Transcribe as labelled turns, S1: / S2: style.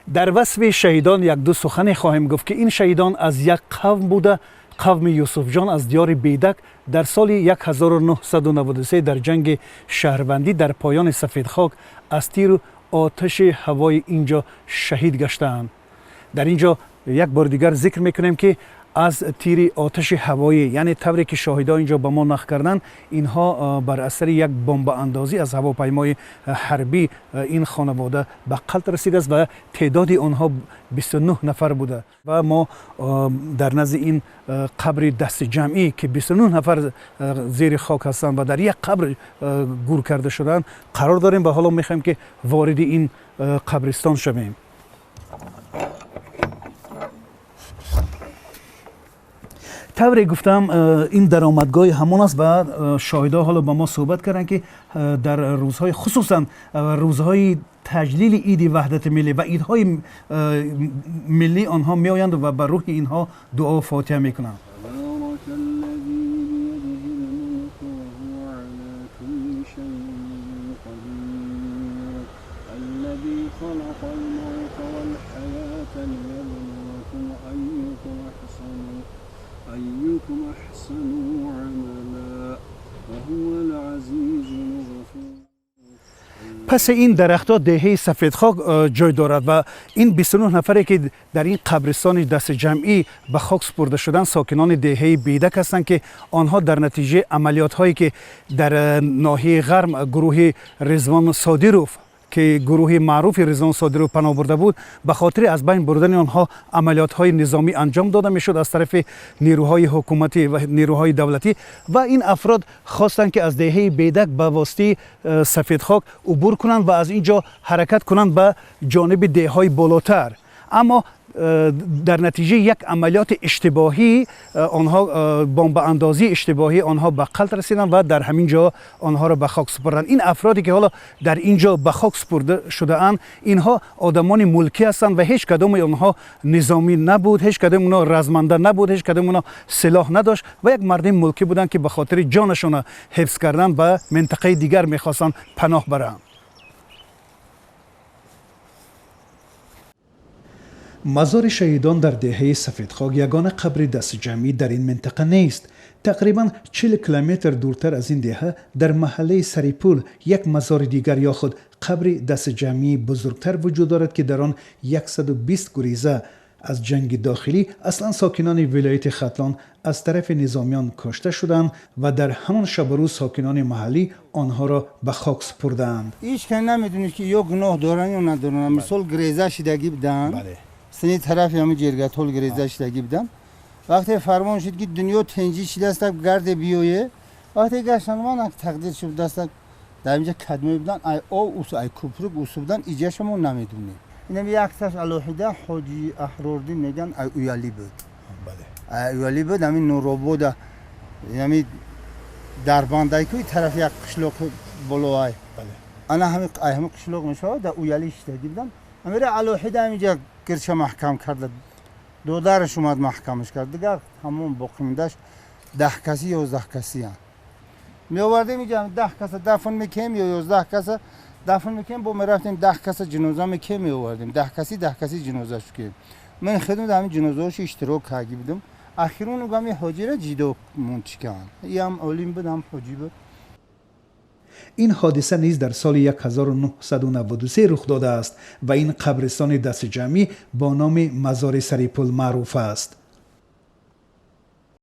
S1: Дар васфи шаҳидон як-ду сухане хоҳем гуфт, ки ин шаҳидон аз як қавм буда, қавми Юсуфҷон аз диёри Бедак дар соли 1993 дар ҷанги шаҳрвандӣ дар поёни Сафедхок аз тиру оташи ҳавои ин ҷо шаҳид гаштаанд. Дар ин ҷо як бори дигар зикр мекунем, ки аз тири оташи ҳавоӣ, яъне тавре ки шоҳидо ин ҷо ба мо нақл карданд, инҳо бар асари як бомбаандозӣ аз ҳавопаймои ҳарбӣ ин хонавода ба қатл расидааст ва теъдоди онҳо 29 нафар буда. Ва мо дар назди ин қабри дастиҷамъӣ, ки 29 нафар зери хок ҳастанд ва дар як қабр гур карда шудаанд, қарор дорем ва ҳоло мехоҳем, ки вориди ин қабристон шавем. Тавре гуфтам, ин даромадгоҳи ҳамон аст ва шоҳидҳо ҳоло ба мо суҳбат карданд, ки дар рӯзҳои, хусусан рӯзҳои таҷлили иди ваҳдати миллӣ ва идҳои миллӣ, онҳо меоянд ва ба рӯҳи инҳо дуо фотиҳа мекунанд.
S2: أيكم أحسن عملا وهو العزيز الغفور.
S1: Паси ин дарахтҳо деҳаи Сафедхок ҷой дорад ва ин 29 нафаре, ки дар ин қабристони дастиҷамъӣ ба хок супурда шуданд, сокинони деҳаи Бедак ҳастанд, ки онҳо дар натиҷаи амалиётҳое, ки дар ноҳияи Ғарм гурӯҳи Ризвон Содиров, ки гурӯҳи маъруфи Ризвон Содиров паноҳ бурда буд, ба хотири аз байн бурдани онҳо амалиётҳои низомӣ анҷом дода мешуд аз тарафи нерӯҳои ҳукуматӣ ва нерӯҳои давлатӣ, ва ин афрод хостанд, ки аз деҳаи Бедак ба воситаи Сафедхок убур кунанд ва аз ин ҷо ҳаракат кунанд ба ҷониби деҳҳои болотар. Аммо дар натиҷаи як амалиёти иштибоҳӣ онҳо, бомбаандозии иштибоҳӣ, онҳо ба қатл расиданд ва дар ҳамин ҷо онҳоро ба хок супурданд. Ин афроде, ки ҳоло дар ин ҷо ба хок супурда шудаанд, инҳо одамони мулкӣ ҳастанд ва ҳеҷ кадоми онҳо низомӣ набуд, ҳеҷ кадоми онҳо разманда набуд, ҳеҷ кадоми онҳо силоҳ надошт ва як мардими мулкӣ буданд, ки ба хотири ҷонашонро ҳифз кардан ба минтақаи дигар мехостанд паноҳ баранд. Мазори шаҳидон дар деҳаи Сафедхок ягона қабри дастиҷамъӣ дар ин минтақа нест. Тақрибан 40 километр дуртар аз ин деҳа, дар маҳаллаи Сарипул, як мазори дигар ё худ қабри дастиҷамъии бузургтар вуҷуд дорад, ки дар он 120 гуреза аз ҷанги дохилӣ, аслан сокинони вилояти Хатлон, аз тарафи низомиён кушта шуданд ва дар ҳамон шабу рӯз сокинони маҳаллӣ онҳоро ба хок супурдаанд.
S3: Ҳеҷ кас намедонед, ки ё гуноҳ доранд, ё надоранд. Мисол, греза шидагӣ буданд, сини тарафи ҳами Ҷергатол греза шидагӣ буданд. Вақте фармон шуд, ки дунё тинҷӣ шидаста, гарде биёе, вақте гаштан, ман тақдир шуд даста, дар инҷа кадмои буданд, ай ов ус, ай купрук усу буданд, иҷаша мо намедонем. Инам якташ алоҳида, Ҳоҷи Аҳрордин меган, ай Уялӣ буд, ай Уялӣ буд. Ҳамин Нуробода, ҳами Дарбандай ку тарафи як қишлоқ болоай, ана ҳами ай ҳами қишлоқ мешавад, дар Уялӣ шидагӣ буданд. Ҳамира алоҳида ҳаминҷа гирча маҳкам карда, додараш омад, маҳкамаш кард. Дигар ҳамон боқимондаш 10 каси, 11 касиянд. Меовардем инҷа, 10 каса дафн мекунем ё 11 каса дафн мекунем, бо мерафтем, 10 каса ҷиноза мекунем, меовардем, 10 каси, 10 каси ҷиноза шукем. Ман худам дар ҳамин ҷинозаҳош иштирок карда будам. Ахирон ҳами ҳоҷира ҷидо мунчикан, иам олим буд, ҳам ҳоҷӣ буд.
S1: Ин ҳодиса низ дар соли 1993 рух додааст ва ин қабристони дастиҷамъӣ бо номи мазори Сарипул маъруф аст.